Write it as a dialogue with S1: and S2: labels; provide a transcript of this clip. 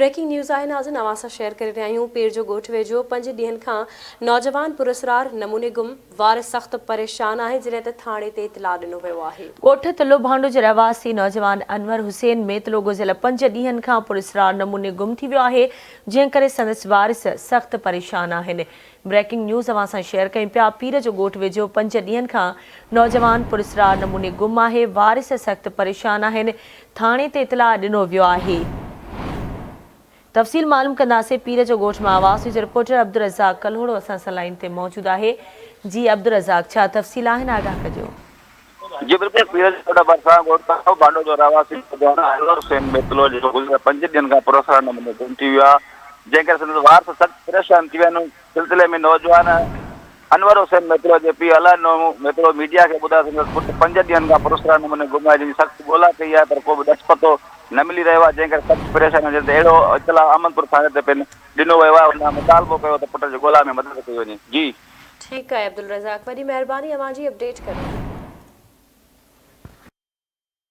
S1: Breaking news آهي ناظرين اوهان سان شيئر ڪري رهيا آهيون پير جو ڳوٺ ويجهو پنج ڏينهن کان نوجوان پراسرار نموني گم وارث سخت پريشان آهن جڏهن ته ٿاڻي تي اطلاع ڏنو ويو آهي.
S2: ڳوٺ تلو ڀانڊو جي رهواسي نوجوان انور حسين ميتلو گذريل پنج ڏينهن کان پراسرار نموني گم ٿي ويو آهي جنهن ڪري سندس وارث سخت پريشان آهن بريڪنگ نيوز اوهان سان شيئر ڪيون پيا پير جو ڳوٺ ويجهو پنج ڏينهن کان نوجوان پراسرار نموني گم آهي وارث سخت پريشان آهن ٿاڻي تي اطلاع ڏنو ويو آهي. تفصيل معلوم ڪنداسين پير جو ڳوٺ مان آواز نيوز رپورٽر عبدالرزاق ڪلهوڙو اسان سان لائين تي موجود آهي جي عبدالرزاق ڇا تفصيل آهن آگاهه ڪجو.
S3: جي بلڪل پير جي ڳوٺ ڀرسان ڳوٺ ڪاٺو ڀانڊو جو رهواسي نوجوان انور حسين ميتلو جيڪو گذريل پنج ڏينهن کان پراسرار نموني گم ٿي ويو آهي جنهن ڪري سندس وارث سخت پريشان ٿي ويا آهن سلسلي ۾ نوجوان انور حسين ميتلو جي پيء الله ڏنو ميتلو ميڊيا کي ٻڌايو سندس پٽ پنج ڏينهن کان پراسرار نموني گم آهي جنهن جي سخت ڳولا ڪئي آهي پر ڪو به ڏس پتو نه ملي رهيو آهي جنهن ڪري سخت پريشان آهن جڏهن ته اهڙو اطلاع احمد پور ٿاڻي تي پڻ ڏنو ويو آهي هن مطالبو ڪيو ته پٽ جي ڳولا ۾ مدد ڪئي وڃي جي.
S1: ٺيڪ آهي عبدالرزاق وڏي مهرباني اوهان جي اپڊيٽ ڪرڻ.